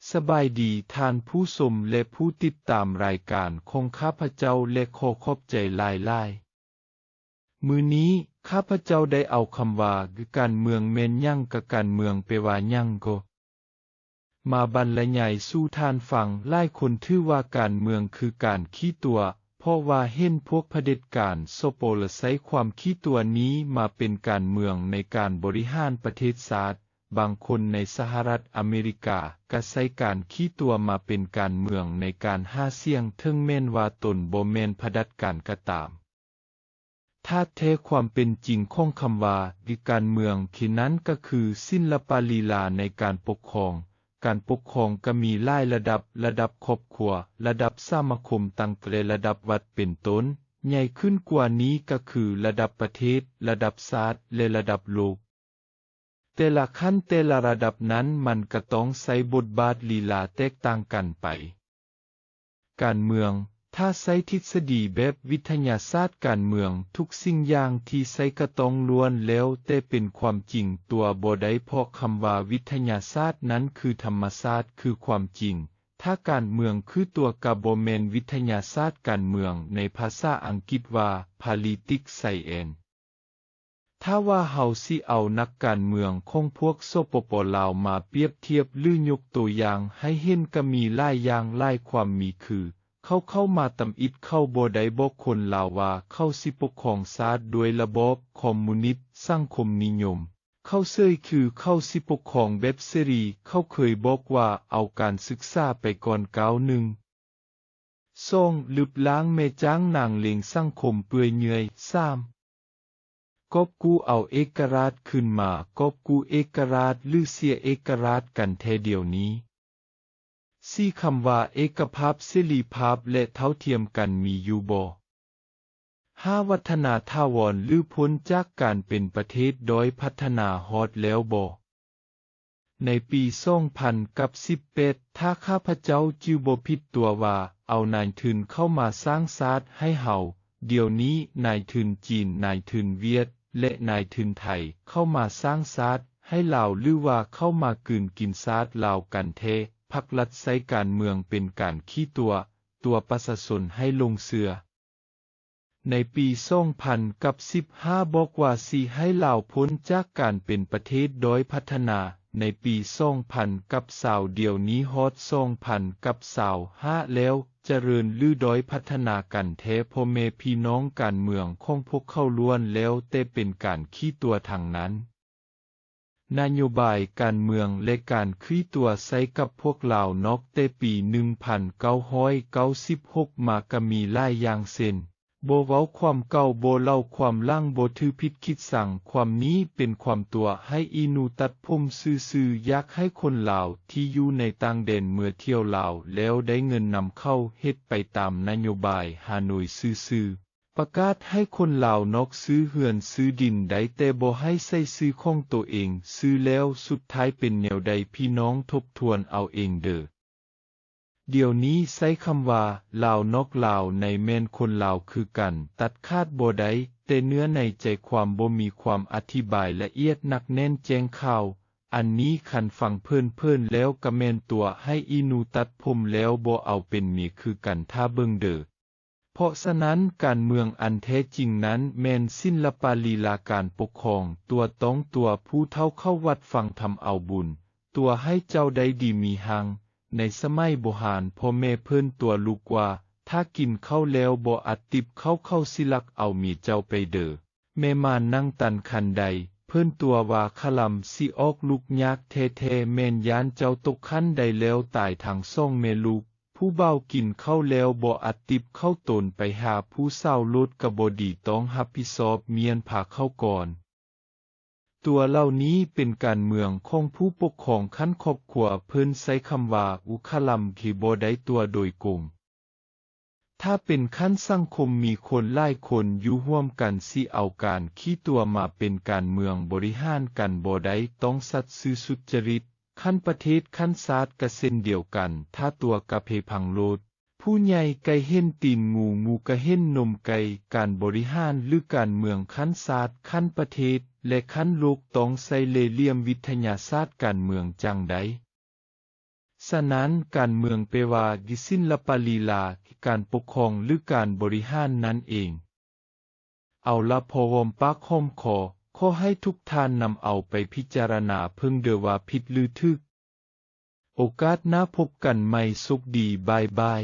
ສະບາຍດີທ່ານຜູ້ຊົມ ແລະ ຜູ້ຕິດຕາມລາຍການຂອງຂ້າພະເຈົ້າ ແລະ ຂໍຂອບໃຈຫຼາຍໆ. ມື້ນີ້ຂ້າພະເຈົ້າໄດ້ເອົາຄຳວ່າ ການເມືອງແມ່ນຫຍັງ ກະການເມືອງແປວ່າຫຍັງກໍ ມາບັນລະຍາຍສູ່ທ່ານຟັງ. ຫຼາຍຄົນຖືວ່າການເມືອງຄືການຂີ້ຕົວະ ເພາະວ່າເຫັນພວກຜະເດັດການ ສປປ ລາວ ໃຊ້ຄວາມຂີ້ຕົວະນີ້ມາເປັນການເມືອງໃນການບໍລິຫານປະເທດຊາດ. ບາງຄົນໃນສະຫະລັດອາເມລິກາກະໃຊ້ການຂີ້ຕົວະມາເປັນການເມືອງໃນການຫາສຽງ ເຖິງແມ່ນວ່າຕົນບໍ່ແມ່ນຜະເດັດການກະຕາມ. ຖ້າແທ້ຄວາມເປັນຈິງຂອງຄຳວ່າ ການເມືອງ ຄືນັ້ນກະຄືສິນລະປະລີລາໃນການປົກຄອງ. ການປົກຄອງກະມີຫຼາຍລະດັບ, ລະດັບຄອບຄົວ, ລະດັບສະມາຄົມ ຕັ້ງແຕ່ລະດັບວັດເປັນຕົ້ນ, ໃຫຍ່ຂຶ້ນກວ່ານີ້ກະຄືລະດັບປະເທດ, ລະດັບຊາດ ແລະ ລະດັບໂລກ. ແຕ່ລະຂັ້ນແຕ່ລະລະດັບນັ້ນ ມັນກະຕ້ອງໃຊ້ບົດບາດລີລາແຕກຕ່າງກັນໄປ. ການເມືອງ ຖ້າໃຊ້ທິດສະດີແບບວິທະຍາສາດການເມືອງ ທຸກສິ່ງຢ່າງທີ່ໃຊ້ກະຕ້ອງລ້ວນແລ້ວແຕ່ເປັນຄວາມຈິງຕົວະບໍ່ໄດ້ ເພາະຄຳວ່າວິທະຍາສາດນັ້ນຄືທຳມະຊາດ ຄືຄວາມຈິງ. ຖ້າການເມືອງຄືຕົວະກະບໍ່ແມ່ນວິທະຍາສາດການເມືອງ ໃນພາສາອັງກິດວ່າ politics science. ຖ້າວ່າເຮົາຊິເອົານັກການເມືອງຂອງພວກ ສປປ ລາວ ມາປຽບທຽບ ຫຼື ຍົກຕົວຢ່າງໃຫ້ເຫັນ ກະມີຫຼາຍຢ່າງຫຼາຍຄວາມ ມີຄື ເຂົາເຂົ້າມາທຳອິດ ເຂົາບໍ່ໄດ້ບອກຄົນລາວວ່າເຂົາຊິປົກຄອງຊາດດ້ວຍລະບອບຄອມມູນິດ ສັງຄົມນິຍົມ. ເຂົາເສີຍຄືເຂົາຊິປົກຄອງແບບເສລີ. ເຂົາເຄີຍບອກວ່າ ເອົາການສຶກສາໄປກ່ອນກ້າວໜຶ່ງ. ສອງ ລຶບລ້າງແມ່ຈ້າງນາງເລງສັງຄົມເປື່ອຍເຫຍື່ອຍ. ສາມ ກອບກູ້ເອົາເອກະລາດຄືນມາ. ກອບກູ້ເອກະລາດ ຫຼື ເສຍເອກະລາດກັນແທ້ດຽວນີ້? ສີ່ ຄຳວ່າເອກະພາບ, ເສລີພາບ ແລະ ເທົ່າທຽມກັນມີຢູ່ບໍ່? ຫ້າ ວັດທະນາຖາວອນ ຫຼື ພົ້ນຈາກການເປັນປະເທດດ້ອຍພັດທະນາຮອດແລ້ວບໍ່? ໃນປີສອງພັນກັບສິບແປດ ຖ້າຂ້າພະເຈົ້າຈື່ບໍ່ຜິດຕົວະວ່າ ເອົານາຍທຶນເຂົ້າມາສ້າງຊາດໃຫ້ເຮົາ. ດຽວນີ້ນາຍທຶນຈີນ, ນາຍທຶນຫວຽດ ແລະ ນາຍທຶນໄທເຂົ້າມາສ້າງຊາດໃຫ້ລາວ ຫຼືວ່າເຂົ້າມາກືນກິນຊາດລາວກັນແທ້? ພັກລັດໃຊ້ການເມືອງເປັນການຂີ້ຕົວະ ຕົວະປະຊາຊົນໃຫ້ຫຼົງເຊື່ອ. ໃນປີສອງພັນກັບສິບຫ້າ ບອກວ່າຊິໃຫ້ລາວພົ້ນຈາກການເປັນປະເທດດ້ອຍພັດທະນາ. ໃນປີສອງພັນກັບຊາວ ດຽວນີ້ຮອດສອງພັນກັບຊາວຫ້າແລ້ວ ຈະເລີນ ຫຼື ດ້ອຍພັດທະນາກັນແທ້? ພໍ່ແມ່ພີ່ນ້ອງການເມືອງຂອງພວກເຂົາລ້ວນແລ້ວແຕ່ເປັນການຂີ້ຕົວະທັງນັ້ນ. ນະໂຍບາຍການເມືອງ ແລະ ການຂີ້ຕົວະໃຊ້ກັບພວກລາວນອກແຕ່ປີໜຶ່ງພັນເກົ້າຮ້ອຍເກົ້າສິບຫົກມາກະມີຫຼາຍຢ່າງເຊັ່ນ ບໍ່ເວົ້າຄວາມເກົ່າ, ບໍ່ເລົ່າຄວາມຫຼັງ, ບໍ່ຖືຜິດຄິດຊັງ. ຄວາມນີ້ເປັນຄວາມຕົວະໃຫ້ອີ່ໜູຕັດຜົມຊື່ໆ. ຢາກໃຫ້ຄົນລາວທີ່ຢູ່ໃນຕ່າງແດນເມືອທ່ຽວລາວແລ້ວໄດ້ເງິນນຳເຂົາ, ເຮັດໄປຕາມນະໂຍບາຍຮ່າໂນ້ຍຊື່ໆ. ປະກາດໃຫ້ຄົນລາວນອກຊື້ເຮືອນຊື້ດິນໄດ້ ແຕ່ບໍ່ໃຫ້ໃສ່ຊື່ຂອງໂຕເອງ, ຊື້ແລ້ວສຸດທ້າຍເປັນແນວໃດ ພີ່ນ້ອງທົບທວນເອົາເອງເດີ. ດຽວນີ້ໃຊ້ຄຳວ່າລາວນອກລາວໃນ ແມ່ນຄົນລາວຄືກັນ ຕັດຂາດບໍ່ໄດ້, ແຕ່ເນື້ອໃນໃຈຄວາມບໍ່ມີຄວາມອະທິບາຍລະອຽດໜັກແໜ້ນແຈ້ງຂາວ. ອັນນີ້ຄັນຟັງເພີນໆແລ້ວກະແມ່ນຕົວະໃຫ້ອີ່ໜູຕັດຜົມແລ້ວບໍ່ເອົາເປັນເມຍຄືກັນ ຖ້າເບິ່ງເດີ. ເພາະສະນັ້ນ ການເມືອງອັນແທ້ຈິງນັ້ນແມ່ນສິນລະປະລີລາການປົກຄອງ, ຕົວະຕ້ອງຕົວະຜູ້ເຖົ້າເຂົ້າວັດຟັງທຳເອົາບຸນ, ຕົວະໃຫ້ເຈົ້າໄດ້ດີມີຮັ່ງ. ໃນສະໄໝບູຮານ ພໍ່ແມ່ເພິ່ນຕົວະລູກວ່າ ຖ້າກິນເຂົ້າແລ້ວບໍ່ອັດຕິບເຂົ້າ ເຂົາຊິລັກເອົາເມຍເຈົ້າໄປເດີ. ແມ່ມານນັ່ງຕັນຄັນໄດ ເພິ່ນຕົວະວ່າຄະລຳຊິອອກລູກຍາກແທ້ໆ, ແມ່ນຢ້ານເຈົ້າຕົກຄັນໄດແລ້ວຕາຍທັງສອງແມ່ລູກ. ຜູ້ບ່າວກິນເຂົ້າແລ້ວບໍ່ອັດຕິບເຂົ້າ ໂຕນໄປຫາຜູ້ສາວໂລດກະບໍ່ດີ ຕ້ອງຮັບຜິດຊອບມ້ຽນພາເຂົ້າກ່ອນ. ຕົວະເຫຼົ່ານີ້ເປັນການເມືອງຂອງຜູ້ປົກຄອງຂັ້ນຄອບຄົວ, ເພິ່ນໃຊ້ຄຳວ່າອຸຄະລຳ ທີ່ບໍ່ໄດ້ຕົວະໂດຍກົງ. ຖ້າເປັນຂັ້ນສັງຄົມ ມີຄົນຫຼາຍຄົນຢູ່ຮ່ວມກັນ ຊິເອົາການຂີ້ຕົວະມາເປັນການເມືອງບໍລິຫານກັນບໍ່ໄດ້, ຕ້ອງສັດຊື່ສຸດຈະລິດ. ຂັ້ນປະເທດ ຂັ້ນຊາດກະເຊັ່ນດຽວກັນ, ຖ້າຕົວະກະເພພັງໂລດ. ຜູ້ໃຫຍ່ໄກ່ເຫັນຕີນງູ, ງູກະເຫັນນົມໄກ່. ການບໍລິຫານ ຫຼື ການເມືອງຂັ້ນຊາດ, ຂັ້ນປະເທດ ແລະ ຂັ້ນໂລກ ຕ້ອງໃຊ້ເລ່ຫຼ່ຽມວິທະຍາສາດການເມືອງຈັ່ງໄດ້. ສະນັ້ນ ການເມືອງແປວ່າ ສິລປະລີລາ ການປົກຄອງ ຫຼື ການບໍລິຫານນັ້ນເອງ. ເອົາລະ ພໍຫອມປາກຫອມຄໍ, ຂໍໃຫ້ທຸກທ່ານນຳເອົາໄປພິຈາລະນາເບິ່ງເດີວ່າຜິດ ຫຼື ຖືກ. ໂອກາດໜ້າພົບກັນໃໝ່, ໂຊກດີ, ບາຍບາຍ.